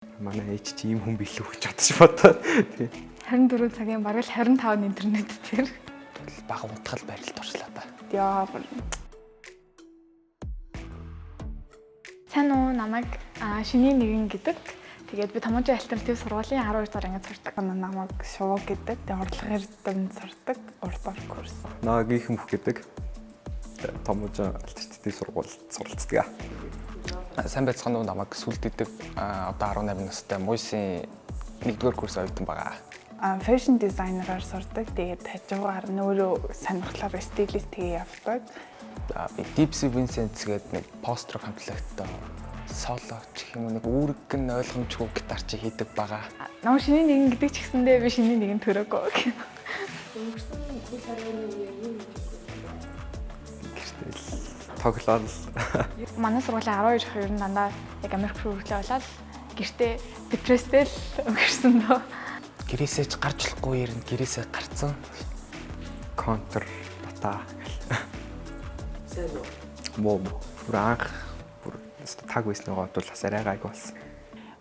Манай ээж чи ийм хүн билүү гэж бодож бодоод. Тий. 24 цагийн бараг л 25 нь интернет дээр. Бага унтгал барилд орчлаа та. Яа. Сайн уу, намайг шинийн нэгэн гэдэг. Тэгээд би Томоочин альтернатив сургуулийн 12 дугаар ангид сурдаг. Намайг Шувуу гэдэг. Тэгээд орлогын эрдэмт сурдаг. Урд ор курс. Намайг Гинхэмх гэдэг. Томоочин альтернатив сургуульд суралцдаг. Сайн байцгаана уу, намайг Сүлд гэдэг. Одоо 18 настай Муйсын 1-р курс оюутан байгаа. Fashion designer-аар сурдаг. Тэгээд хажуугаар нь өөрөө сонирхлоор стилист тэгээ явдаг. Би Deep Sea Vincent гэдэг нэг пост рок хамтлагтай соло ч гэх юм уу нэг үүрэг нь ойлгомжгүй гитар чи хийдэг байгаа. Намайг шинийн нэгэн гэдэг ч гэсэндээ би шинийн нэгэн төрөөгүй. Өнгөрсөн хөл хорионы үеэр юу хийж өгсөн бэ? Гэртэл тоглоал. Манай сургуулийн 12 их ер нь дандаа яг Америк руу хүртлээ болоод гэртээ депресстэй л өнгөрсөн дөө. Гэрээсээ ч гарч болохгүй ер нь гэрээсээ гарцсан. Контр бата. Сайн уу? Муу муу. Бүр анх бүр таг байсныгоо бодвол бас арай гайгүй болсон.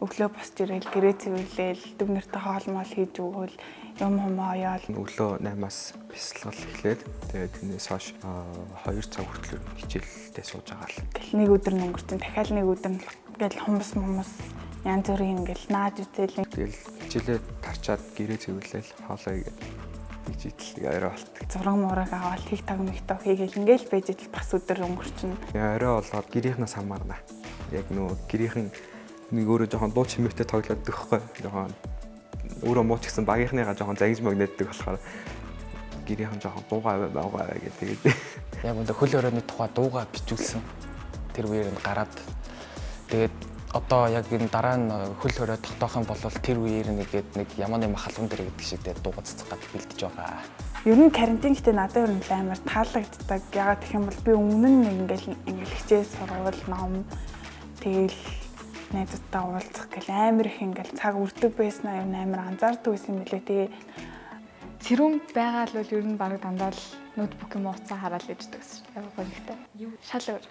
Өглөө босч ирээл гэрээ цэвэрлээл дөг нартай хоол моол хийж өгөөл юм хум оёол. Өглөө 8-аас бясалгал эхлээд тэгээд тэрнээс хойш 2 цаг хүртэл хичээлдээ сууж байгаа л. Гэл нэг өдөр нь өнгөрсөн, дахиад нэг өдөр нь гэл хумс мумс янз бүрийн ингээл нааж үзээл. Тэгэл хичээлээ тарчаад гэрээ цэвэрлээл хоолоо хийгээд нэг житэл орой болтго. Зураг мураг аваад TikTok мэгток хийгээл ингээл байж идэл бас өдөр өнгөрчин. Орой болоод гэрийнхнээс хамаарна. Яг нөө гэрийнхэн нэг өөрөө жоохон дуу чимээтэй тоглоод өгөхгүй. Жоохон өөрөө муу ч гэсэн багийнхныгаа жоохон загиж магнеддаг болохоор гэрийнхэн жоохон дуугаа аваа баагаа аваа гэдэг. Тэгээд яг үндэ хөл хорионы тухай дуугаа бичүүлсэн. Тэр үеэр нь гараад тэгээд одоо яг энэ дараа нь хөл хорио тогтоох юм бол тэр үеэр нэгээд нэг ямар нэг махалган дээр гэдэг шиг тэгээд дуугаа цэцэг гад бэлдэж байгаа. Ер нь карантин гэтээ надад ер нь амар таалагддаг. Ягаад гэх юм бол би өмнө нь ингээл ингээл хичээл сургуул ном тэгэл найзуудтай уулзах гэл амар их ингээл цаг үрдэг байснаа ер нь амар анзаардаг байсан юм билээ. Тэгээ Цэрүүн байгаа л бол ер нь бараг дандаа л ноутбук юм уцаа хараад л иждэг гэсэн. Амар гонхтой. Шал өөр.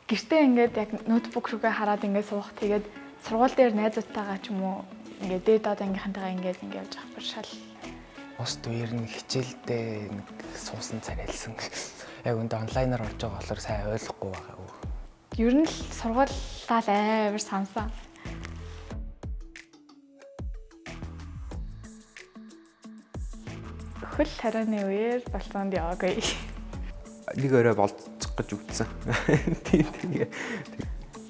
Гэртээ ингээд яг ноутбук рүүгээ хараад ингээд суух. Тэгээд сургууль дээр найзуудтайгаа ч юм уу ингээд дээд доод ангийнхантайгаа ингээд ингээд явж байгаа бүр шал. Бусд үеэр нь хичээлдээ нэг суусан царайлсан. Яг үндэ онлайнаар орж байгаа болохоор сайн ойлгохгүй байгаа. Ер нь л сургуулаа л амар сансан. Хөл хорионы үеэр болцоонд яваагүй. Нэг орой болцох гэж үтсэн. Тийм тэгээ.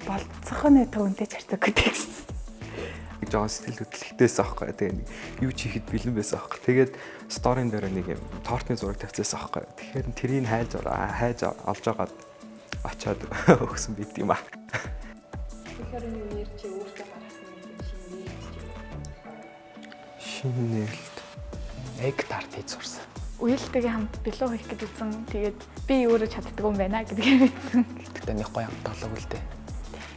Болцох нь төвөнтэй ч харцаагүй гэсэн. Жохон сэтгэл хөдлөлтөөс аахгүй. Тэгээ нэг юу ч хийхэд бэлэн байсан аахгүй. Тэгээд сторийн дээр нэг юм тортны зураг тавьчихсан аахгүй. Тэгэхээр тэрийг хайж хайж олж агаад очиод өгсөн байт юм аа. Хөл хорионы үеэр чи өөртөө гаргасан нэг юм шинэ нээлт ч юм уу? Шинэ нээлт. Egg tart хийж сурсан. Уялтайгийн хамт билүү хийх гэж үзсэн. Тэгээд би өөрөө чаддгүй юм байна гэдгийг мэдсэн. Гэтэ нэг гоё амт болоогүй л дээ.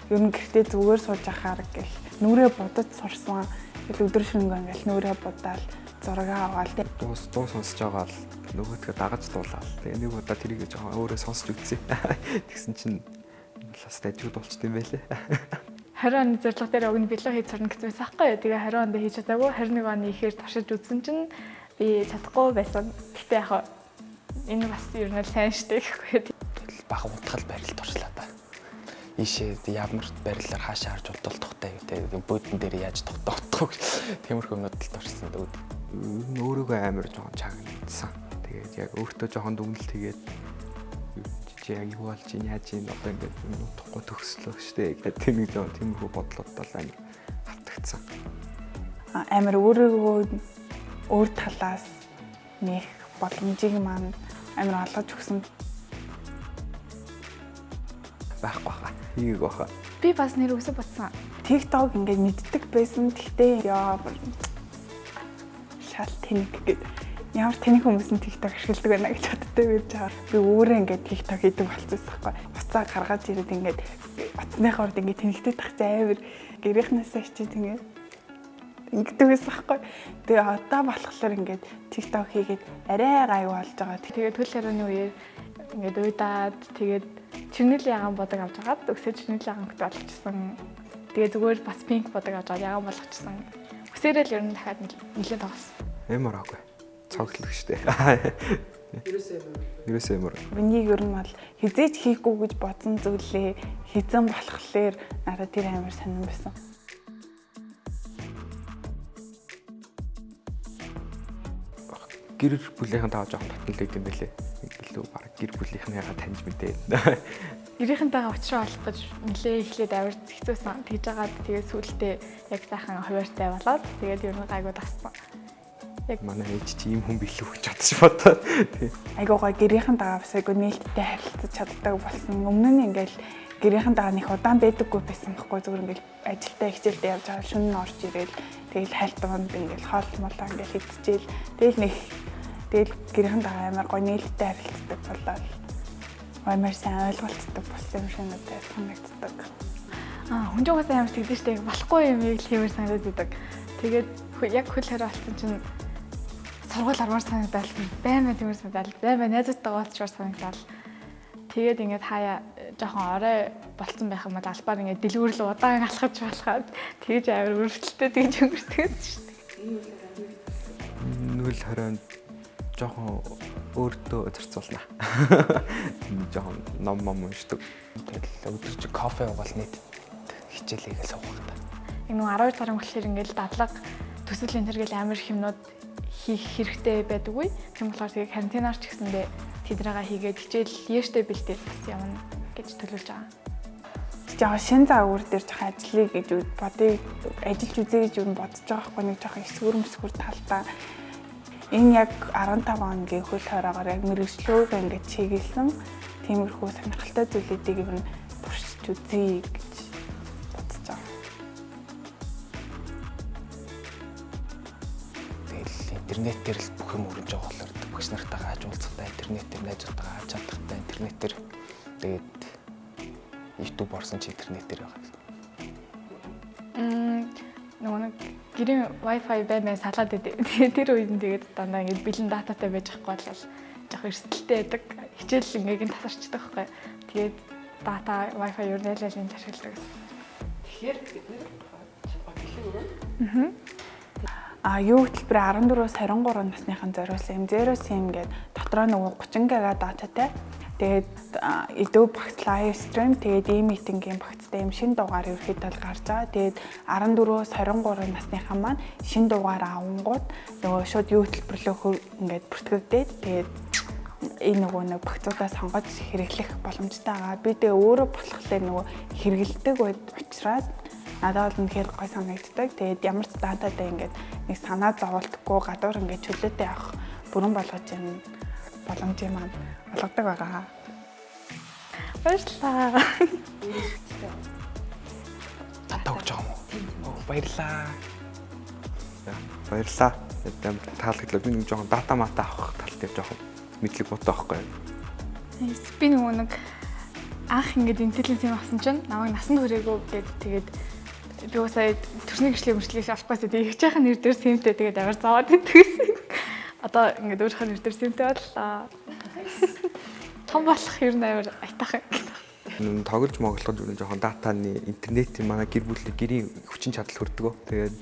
Ер нь гэртээ зүгээр сууж ахаар гэл нүрээ бодож сурсан. Тэгэл өдөр шөнөгүй ингээл нүрээ будаал зураг аваал. Дуу сонсож байгаа л нөгөөдгөө дагаж дуулаад. Тэгээ нэг удаа тэрийг жоохон өөрөө сонсч үзсэн. Тэгсэн чинь бас дажгүй дуулчт юм байлээ. 20 оны зорилго дээр уг нь билүү хийж сурна гэсэн байсан аахгүй юу. Тэгээ 20 онд хийж чадаагүй 21 оны ихээр туршиж үзсэн чинь би чадахгүй байсан. Гэтэ яг энэ бас ер нь сайн штэ гэхгүй. Тэгэл бага унтгал барилд орчлаа та. Ийшээ ямар бариллаар хаашаа харж болдолдохтай гэдэг буудан дээр яаж тогтоодох вэ? Тиймэрхүү юмнууд л туршсан дөө. Өөрийгөө амар жоохон чагнасан. Тэгээд яг өөртөө жоохон дүгнэлт хийгээд чи яг юу болж ийн яаж ийн одоо ингээд утгагүй төгслөө штэ гэдэг тийм нэг жоохон тиймэрхүү бодлуудад л амар автагдсан. Амар өөрийгөө өөр талаас нэх боломжийг маань амар олгож өгсөн. Байхгүй хаа. Хийгээг баха. Би бас нэр өсөв бодсон. TikTok ингээд мэддэг байсан. Тэгтээ яа шал тэнэг гээд ямар тэнэг хүмүүс нь TikTok ашигладаг байна гэж боддог байж байгаа. Би өөрөө ингээд TikTok хийдэг болчихсон байхгүй. Уцаа гаргаж ирээд ингээд утасныхаа урд ингээд тэнэгтэй тах чи амар гэрийнхнээсээ хичээд ингээд ингэдэг байсан байхгүй. Тэгээ одоо болохоор ингээд TikTok хийгээд арай гайгүй болж байгаа. Тэгээд хөл хорионы үеэр ингээд уйдаад тэгээд чернил ягаан бодог авч агаад өсөө чернил ягаан хөт болгочихсон. Тэгээ зүгээр бас pink будаг авч байгаа ягаан болгочихсон. Үсээрээ л ер нь дахиад нэлээд тоглосон. Ямар аагүй. Цоглог штэ. Ерөөсөө ямар. Миний ер нь бол хизээч хийхгүй гэж бодсон зүйлээ хийцэн болохоор надад тэр амар сонирн байсан. Гэр бүлийнхэн таа жоохон татнал байд юм бэлээ. Илүү баг гэр бүлийнхнийгаа таньж мэдээ. Гэрийнхэнтэйгээ уулзраа олох гэж нэлээ эхлээд амар хэцүүсэн. Тэгж жагаад тэгээд сүүлдээ яг сайхан хуваартай болоод тэгээд ер нь гайгүй тассан. Яг манай ээж чи ийм хүн билүү гэж бодож бодоо. Тий. Айгуу гой гэрийнхэн дагаа бас айгуу нээлттэй харилцаж чаддаг болсон. Өмнө нь ингээл гэрийнхэн дагаа нэг удаан байдаггүй байсан байхгүй, зүгээр ингээл ажилдаа хичээлдээ явж байгаа шөнө нь орж ирээл тэгэл хайлт дунд ингээл хоол молоо ингээл идчихээл тэгэл нэг тэгэл гэрийнхэн дагаа амар гой нээлттэй харилцдаг болоод амар сайн ойлголцдог болсон юм шиг надад санагддаг. Аа, хүн жугаас амар тэгдэж штэ, болохгүй юм яг л хиймэр санагдаад идэг. Тэгээд яг хөл хорой болсон чинь сургууль армаар санагдал, баймаа тиймэр санагдал, баймаа найзуудтайгаа уулзчаар санагдал. Тэгээд ингээд хаяа жоохон орой болцсон байх юм бол албаар ингээд дэлгүүрлээ удаан алхаж болоход тэгж амар өрөвдөлттэй тэгж өнгөрдөг шүү дээ. Нүл хоройнд жоохон өөртөө зарцуулна. Жоохон ном мом уншдаг. Тэгэл өдөр чи кофе уугаал нийт хичээл хийгээл суух та. Яг нөгөө 12 сарын болохоор ингээд дадлага төсөл энэ төр гэл амар их юмнууд хийх хэрэгтэй байдаггүй. Тийм болохоор тэгээ карантинаар ч гэсэндээ тэднийгээ хийгээд хичээл яаштай бэлдээд бас явна гэж төлөвлөж байгаа. Жаа шин загвар дээр жоохон ажиллая гэж бодъё, ажиллаж үзье гэж юу бодож байгаа хгүй, нэг жоохон эсгүр мэсгүр талдаа. Энэ яг 15 хоногийн хөл хоройгоор яг мэрэгчлөөг ингээд чиглэсэн тиймэрхүү сонирхолтой зүйлүүдийг ер нь туршиж үзье гэж бодож байгаа. Тэгэл интернетээр л бүх юм өрнөж байгаа болохоор багш нартайгаа аж уулзахтаа интернетээр, найзуудтайгаа аж чадахтаа интернетээр, тэгээд YouTube орсон чи интернетээр байгаа. Нөгөө нэг гэрийн Wi-Fi баймаа салаад идэв. Тэр үед нь тэгээд дандаа ингээд бэлэн дататай байж байхгүй бол жоох эрсдэлтэй байдаг. Хичээл ингээд гин тасарчдаг байхгүй. Тэгээд дата Wi-Fi ер нь аль алийг ашигладаг гэсэн. Тэгэхээр бид нэр хөтөлбөр өрөө. А юу хөтөлбөр 14-өөс 23 насныхан зориулсан юм Zero SIM гэдэг дотроо нөгөө 30 ГБ дататай. Тэгээд Adobe багц live stream, тэгээд e-meeting-ийн багцтай юм шинэ дугаар ерөөхдөө л гарч байгаа. Тэгээд 14-өөс 23 насныхан маань шинэ дугаар авангууд нөгөө шууд юу хөтөлбөрлөө ингээд бүртгэгдээд тэгээд энэ нөгөө нэг багцуудаа сонгож хэрэглэх боломжтой байгаа. Би тэгээ өөрөө болохоор нөгөө хэрэгэлдэг учраас надад бол үнэхээр гой санагддаг. Тэгээд ямар ч дататай ингээд нэг санаа зоволтгүй гадуур ингээд чөлөөтэй авах бүрэн болгож юм боломжийг маань олгодог байгаа. Баярлалаа. Татаа өгч байгаа юм уу? Баярлалаа. Баярлалаа. Амар таалагдлаа. Би нэг жоохон дата мата авах тал дээр жоохон мэдлэг буутай байхгүй. Би нөгөө нэг анх ингээд интеллигенц юм авсан чинь намайг насанд хүрээгүй гээд тэгээд би сая төрсний гэрчлэг мөрчлөгийг авахгүйсээ тэгээд хичээхэн нэр дээр симтэй тэгээд амар зовоод идэгсэн. Одоо ингээд өөрийнхөө нэр дээр симтэй боллоо. Том болох ер нь амар айтайхан. Тоглож моглоход ер нь жоохон датаны интернетийн манай гэр бүлийн гэрийн хүчин чадал хүрдэг. Тэгээд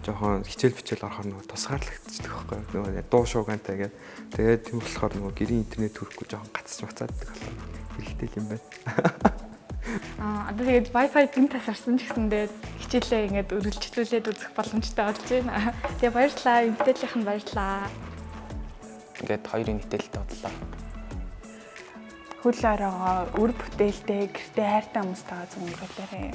жоохон хичээл бичээл орохоор нөгөө тусгаарлагдчихдаг байхгүй юу? Нөгөө дуу шуугантай гээд тэгээд тийм болохоор нөгөө гэрийн интернет хүрэхгүй жоохон гацч мацааддаг болохоор хэрэгтэй юм байна. Аа одоо тэгээд Wi-Fi гин тасарсан ч гэсэндээ хичээлээ ингээд өргөлжлүүлээд үзэх боломжтой болж байна. Тэгээ баярлалаа. Интелийнх нь баярлалаа. Ингээд хоёрын нийтэлтэй бодлоо. Хөл оройгоо үр бүтээлтэй гэртээ хайртай хүмүүстэйгээ өнгөрүүлээрэй.